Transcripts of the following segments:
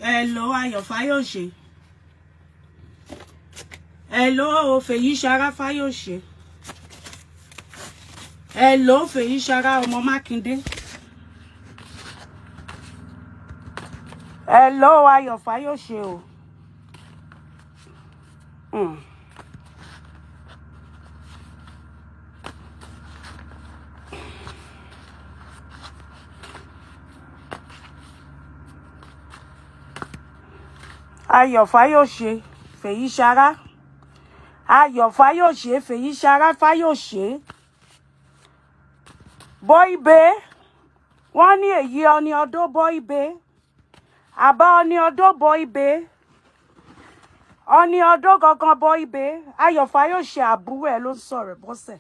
Hello, Ayọ̀ Fáyọ̀ṣe. Hello, Fèyíṣará Fáyọ̀ṣe. Hello, Fèyíṣará ọmọ Mákindé. Hello, Ayọ̀ Fáyọ̀ṣe o. Ayọ̀ Fáyọ̀ṣe, Fèyíṣará. Ayọ̀ Fáyọ̀ṣe, Fèyíṣará Fáyọ̀ṣe. Bọ́ìbé, wọ́n ní èyí ọni ọdọ́ bọ́ìbé. Àbá ọni ọdọ́ bọ́ìbé. Ọni ọdọ́ gangan bọ́ìbé. Ayọ̀ Fáyọ̀ṣe àbúrò ẹ̀ ló ń sọ̀rọ̀ bọ́sẹ̀.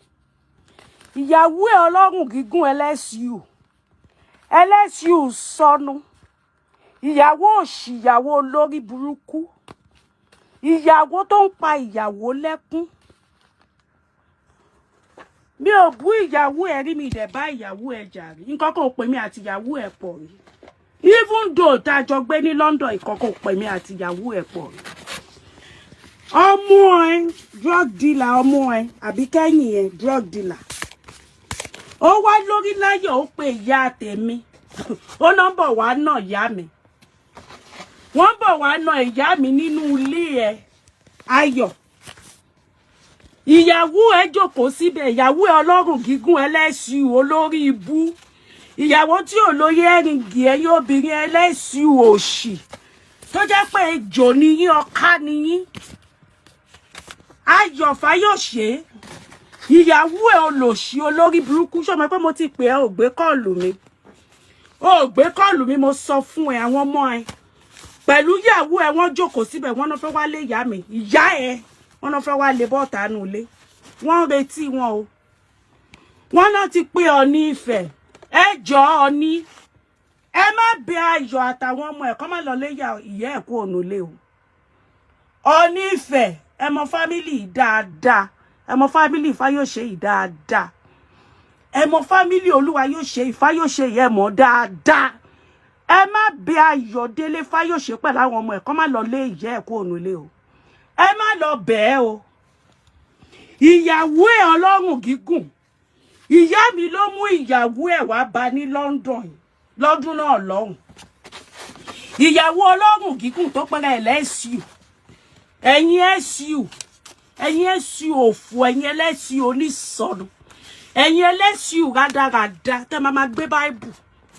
Ìyàwó ẹ̀ ọlọ́run gígùn LSU. LSU sọnù. Ìyàwó òṣì, ìyàwó olórí burúkú. Ìyàwó tó ń pa ìyàwó lẹ́kún. Mi ò bú ìyàwó ẹ̀ rí, mi dẹ̀ bá ìyàwó ẹ̀ jà rí. Nǹkan kan ò pè mí àti ìyàwó ẹ̀ pọ̀ rí. Even though tá a jọ gbé ní London, ìkan kan ò pè mí àti ìyàwó ẹ̀ pọ̀ rí. Ọmọ ẹ drug dealer, ọmọ ẹ àbí kẹ́yìn ẹ drug dealer. Ó wá lórí láyọ̀, ó pe ìyá tèmi. Ó náà bọ̀ wá nà ìyá mi. Wọ́n bọ̀ wá nà ìyá mi nínú ilé ẹ Ayọ̀. Ìyàwó ẹ jókòó síbẹ̀, ìyàwó ẹ ọlọ́run gígùn LSU olórí ibú. Ìyàwó tí ò lóye ẹ̀rìngì, ẹ̀yìn obìnrin LSU òṣì. Tó jẹ́ pé ejò ni yín, ọká ni yín. Ayọ̀ Fáyọ̀ṣe, ìyàwó ẹ olòṣì olórí burúkú. Ṣó mọ̀ pé mo ti pè ẹ́, ò gbé call mi. Ò gbé call mi, mo sọ fún ẹ, àwọn ọmọ ẹ. Pẹ̀lú ìyàwó ẹ wọ́n jókòó síbẹ̀, wọ́n náà fẹ́ wá lé ìyá mi. Ìyá ẹ wọ́n náà fẹ́ wá lé bọ́ọ̀tà nù ilé. Wọ́n ń retí wọn o. Wọ́n náà ti pé Ọọ̀ni Ifẹ̀. Ẹ jọ Ọọ̀ni. Ẹ má bẹ Ayọ̀ àtàwọn ọmọ ẹ̀ kọ́ má lọ lé ìyá ẹ̀ kú ònú ilé o. Ọọ̀ni Ifẹ̀, ẹ mọ family dáadáa. Ẹ mọ family Fáyọ̀ṣe yìí dáadáa. Ẹ mọ family Olúwa yóò ṣe Fáyọ̀ṣe yìí, ẹ mọ̀ dáadáa. Ẹ má bẹ Ayọ̀délé Fáyọ̀ṣe pẹ̀lú àwọn ọmọ ẹ̀ kọ́ má lọ lé ìyá ẹ̀ kú ònú ilé o. Ẹ má lọ bẹ̀ ẹ́ o. Ìyàwó ẹ̀ ọlọ́run gígùn. Ìyá mi ló mú ìyàwó ẹ̀ wá bá ní London lọ́dún náà lọ́hùn. Ìyàwó ọlọ́run gígùn tó pẹ́rẹ́ LSU. Ẹ̀yin SU, ẹ̀yin SU òfò, ẹ̀yin LSU onísọnù. Ẹ̀yin LSU rádaràda tẹ́ máa máa gbé Báíbù.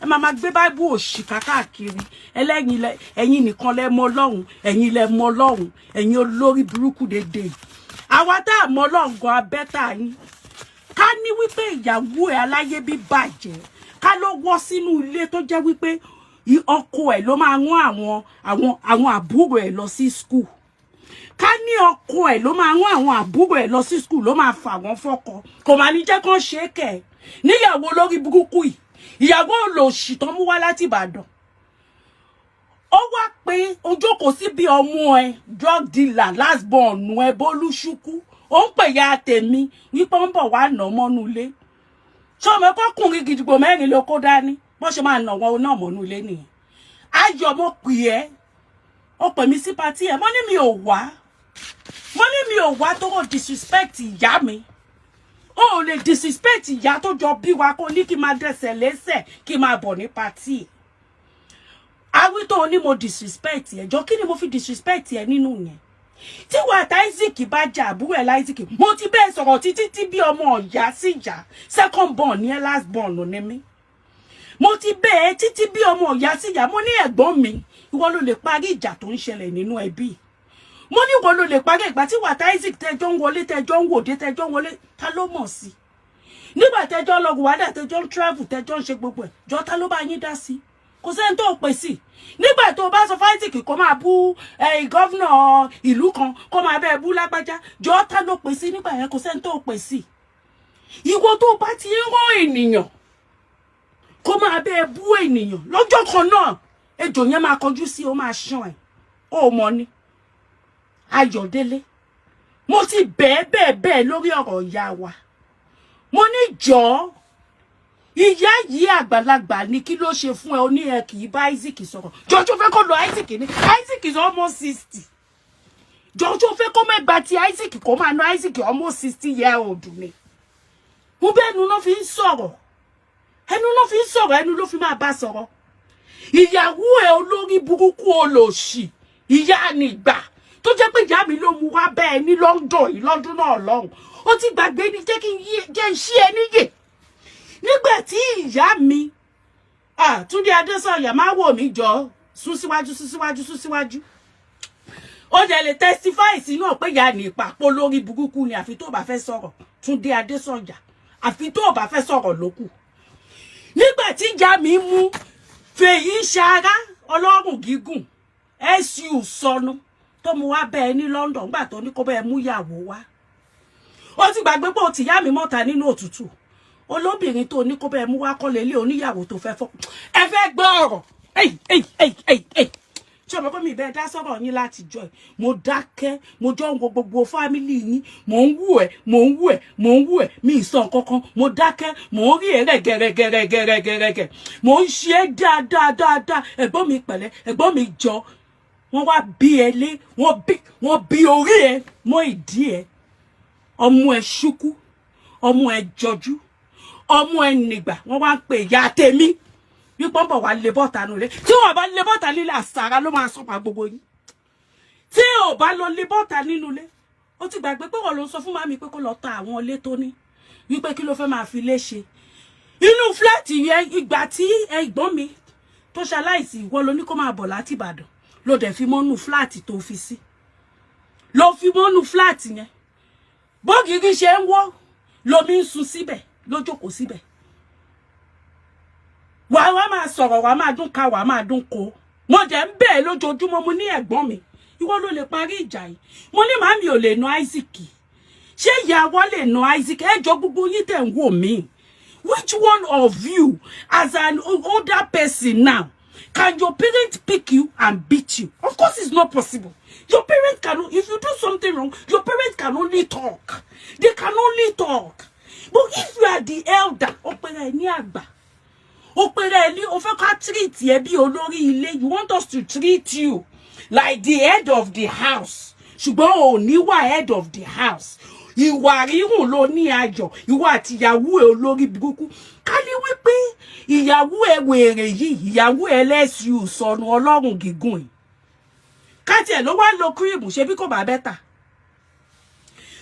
Ẹ máa máa gbé Báíbù òṣì káàkiri. Ẹlẹ́yin ẹ̀yin nìkan lẹ mọ̀ Ọlọ́run, ẹ̀yin lẹ mọ̀ Ọlọ́run, ẹ̀yin olórí burúkú dédé. Àwa tá a mọ̀ Ọlọ́run gan abẹ́tà yín. Ká ní wípé ìyàwó ẹ̀ aláyé bí bàjẹ́. Ká ló wọ́ sínú ilé tó jẹ́ wípé ọkọ ẹ̀ ló máa rán àwọn àbúrò ẹ̀ lọ sí school. Ká ní ọkọ ẹ̀ ló máa rán àwọn àbúrò ẹ̀ lọ sí school, ló máa fà wọ́n fọ́kọ. Kò máa ní jẹ́ kán ṣe é kẹ̀. Níyàwó lórí burúkú yìí. Ìyàwó olòṣì tán mú wá láti Ìbàdàn. Ó wá pé ó jókòó síbi ọmọ ẹ drug dealer last born ẹ Bólúṣúkú. Ó ń pè ya tèmi wípé ó ń bọ̀ wá nà mọ́nú ilé. Ṣé ọmọ ẹ̀kọ́kùnrin gidigbo mẹ́rin ló kó dání? Bó ṣe máa nà wọn náà mọ́nú ilé nìyẹn. Ayọ̀, mo pè ẹ́. Ó pè mí sí party ẹ̀. Mo ní mi ò wá. Mo ní mi ò wá tó kò disrespect ìyá mi. Ó ò lè disrespect ìyá tó jọ bí wa kó ní kí n máa dẹsẹ̀ lẹ́sẹ̀ kí n máa bọ̀ ní party. Awí tó ní mo disrespect ẹ. Jọ kí ni mo fi disrespect ẹ nínú yẹn? Tí wà tá Isaac bá jà, àbúrò ẹ̀ Isaac, mo ti bẹ́ẹ̀ sọ̀rọ̀ títí tí bí ọmọ ọ̀yá sí ìjà. Second born ní ẹ, last born ní mí. Mo ti bẹ́ẹ̀ títí bí ọmọ ọ̀yá sí ìjà. Mo ní ẹ̀gbọ́n mi, ìwọ ló lè parí ìjà tó ń ṣẹlẹ̀ nínú ẹbí. Mo ní ìwọ ló lè parí ìgbà tí wà tá Isaac tẹjọ́ ń wọlé, tẹjọ́ ń wòde, tẹjọ́ ń wọlé, ta ló mọ̀ sí? Nígbà tẹjọ́ lọ Rwanda, tẹjọ́ ń travel, tẹjọ́ ń ṣe gbogbo ẹ̀, jọ ta ló bá yín dá sí? Kò sẹ́ni tó pè sí. Nígbà tó bá sọ fún Isaac kó máa bú governor ìlú kan, kó máa bẹ́ẹ̀ bú lágbájá, jọ ta ló pè sí nígbà yẹn? Kò sẹ́ni tó pè sí. Ìwọ tó bá ti ń rán ènìyàn kó máa bẹ́ẹ̀ bú ènìyàn lọ́jọ́ kan náà, ejò yẹn máa kọjú sí, ó máa ṣán ẹ̀. Ó mọ ni. Ayọ̀délé, mo ti bẹ́ẹ̀ bẹ́ẹ̀ bẹ́ẹ̀ lórí ọ̀rọ̀ ìyá wa. Mo ní jọ̀ọ́, Ìyá yìí àgbàlagbà ni. Kí ló ṣe fún ẹ? Ó ní ẹ kì í bá Isaac sọ̀rọ̀. Jọjọ fẹ́ kó lọ Isaac ní, Isaac is almost 60. Jọjọ fẹ́ kó mẹ́gbà tí Isaac kó máa ná Isaac, almost 60 year old ni. Mo bẹ́ẹ̀ nu ló fi ń sọ̀rọ̀, ẹnu ló fi ń sọ̀rọ̀, ẹnu ló fi máa bá sọ̀rọ̀. Ìyàwó ẹ olórí burúkú, olòṣì, ìyá nìgbà tó jẹ́ pé ìyá mi ló mú wá bẹ́ẹ̀ ní London yìí lọ́dún náà lọ́hùn. Ó ti gbàgbé ní. Jẹ́ kí n jẹ́ ń ṣí ẹ níyè nígbà tí ìyá mi, Túndé Adésànyà, máa wò mí jọ, sún síwájú, sún síwájú, sún síwájú. Ó jẹ́ lè testify sínú pé ìyá ní ìpàpọ̀ lórí burúkú ni. Àfi tó bá fẹ́ sọ̀rọ̀, Túndé Adésànyà, àfi tó bá fẹ́ sọ̀rọ̀ lókù. Nígbà tí ìyá mi mú fèyí ṣara ọlọ́run gígùn su sọnù tó mú wá bẹ́ẹ̀ ní London, nígbà tó ní kó bẹ́ẹ̀ mú ìyàwó wá, ó ti gbàgbé pé ó ti yá mi mọ́ta nínú òtútù. Olóbìnrin tó ní kó bẹ́ẹ̀ mú wá kọ́lé ilé oníyàwó tó fẹ́ fọ́. Ẹ fẹ́ gbọ́ ọ̀rọ̀? Ẹ̀y ẹ̀y ẹ̀y ẹ̀y ẹ̀y, ṣé ọmọ pé mi bẹ́ẹ̀ dá sọ̀rọ̀ yín láti jọ ẹ̀? Mo dákẹ́, mo jọ ń wo gbogbo family yín. Mò ń wù ẹ́, mò ń wù ẹ́, mò ń wù ẹ́. Mi ì sọ nǹkan kan, mo dákẹ́. Mò ń rí ẹ rẹ̀gẹ̀rẹ̀gẹ̀rẹ̀gẹ̀rẹ̀gẹ̀. Mò ń ṣe é dáadáa dáadáa. Ẹ̀gbọ́n mi pẹ̀lẹ́, ẹ̀gbọ́n mi jọ. Wọ́n wá bí ẹ lé, wọ́n bí orí ẹ mọ́ ìdí ẹ. Ọmọ ẹ ṣúkú, ọmọ ẹ jọjú, ọmọ ẹ nìgbà. Wọ́n wá ń pè ìyá tèmi wípé wọ́n bọ̀ wá lé bọ́ta nulẹ̀. Tí wọ́n bá lé bọ́ta nílé, àsàrà ló máa sọ pa gbogbo yín. Tí ò bá lọ lé bọ́ta nínú ilé, ó ti gbàgbé pé wọ́n ló sọ fún màmí pé kó lọ ta àwọn ilé tó ní, wípé kí ló fẹ́ máa fi lé ṣe inú flat yẹn. Ìgbà tí ẹ̀gbọ́n mi tó ṣaláìsí, ìwọ ló ní kó máa bọ̀ láti Ìbàdàn, ló dẹ̀ fi mọ́nú flat tó fi sí, ló fi mọ́nú flat yẹn. Bógiri ṣe ń wọ́, lomi ń sun síbẹ̀, ló jókòó síbẹ̀. Wàá wá máa sọ̀rọ̀, wàá máa dún ká, wàá máa dún ko. Mo dẹ̀ ń bẹ̀ lójoojúmọ́. Mo ní ẹ̀gbọ́n mi, ìwọ ló lè parí ìjà yìí. Mo ní màmí ò lè na Isaac. Ṣé ìyàwó lè na Isaac? Ẹ jọ, gbogbo yín tẹ̀ ń wò mí, which one of you as an older person now, can your parents pick you and beat you? Of course it's not possible. Your parents can, if you do something wrong, your parents can only talk, they can only talk. But if you are the elder, ó pèrè ẹ ní àgbà, ó pèrè ẹ ní o fẹ́ ká treat ẹ bí olórí ilé, you want us to treat you like the head of the house, ṣùgbọ́n ò ní wà head of the house. Ìwà rírùn ló ní. Ayọ̀, ìwọ àti ìyàwó ẹ olórí burúkú. Ká ní wípé ìyàwó ẹ wèrè yìí, ìyàwó ẹ lẹ́sùn sọnù ọlọ́run gígùn yìí, ká tiẹ̀ ló wá lo cream, ṣe bí kò bá better.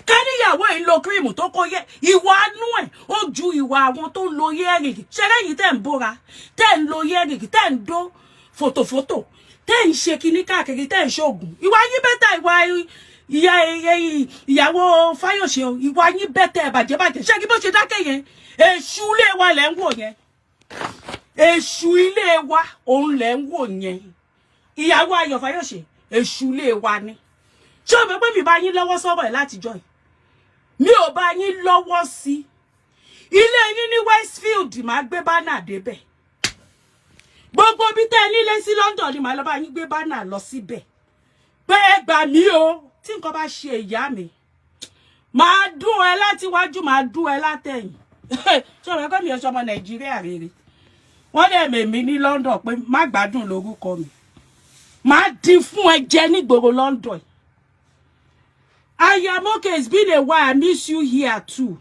Ká níyàwó ẹ̀ ń lo cream tó kó yẹ ìwà anú ẹ̀, ó ju ìwà àwọn tó ń lo earring. Ṣẹlẹ́yìn tẹ̀ ń bóra, tẹ̀ ń lo earring, tẹ̀ ń dó fòtòfótò, tẹ̀ ń ṣe kinní káàkiri, tẹ̀ ń ṣoògùn, ìwà yín better. Ìwà ìyá ìyàwó Fáyọ̀ṣe o, ìwà yín better. Bàjẹ́ bàjẹ́. Ṣé kí bó ṣe dákẹ́ yẹn, èṣù ilé wa lẹ̀ ń wò yẹn. Èṣù ilé wa òun lẹ̀ ń wò yẹn. Ìyàwó Ayọ̀ Fáyọ̀ṣe, èṣù ilé wa ni. Ṣé o mọ̀ pé mi bá yín lọ́wọ́ sọ̀rọ̀ ẹ̀ látijọ́ yìí? Mi ò bá yín lọ́wọ́ sí ilé yín ní Westfield, máa gbé banner débẹ̀. Gbogbo bí tẹ́ ẹ nílé sí London ni màá lọ bá yín gbé banner lọ síbẹ̀ pé ẹ gbà mí o. Tí nǹkan bá ṣe ìyá mi, máa dún ẹ láti wájú, máa dún ẹ látẹ̀yìn. Ṣé o mọ̀ pé mi ò ṣọmọ Nàìjíríà rere? Wọ́n dẹ̀ mèmí ní London pé má gbádùn lórúkọ mi, máa dín fún ẹ jẹ nígboro London. I am okay. It's been a while. I miss you here too.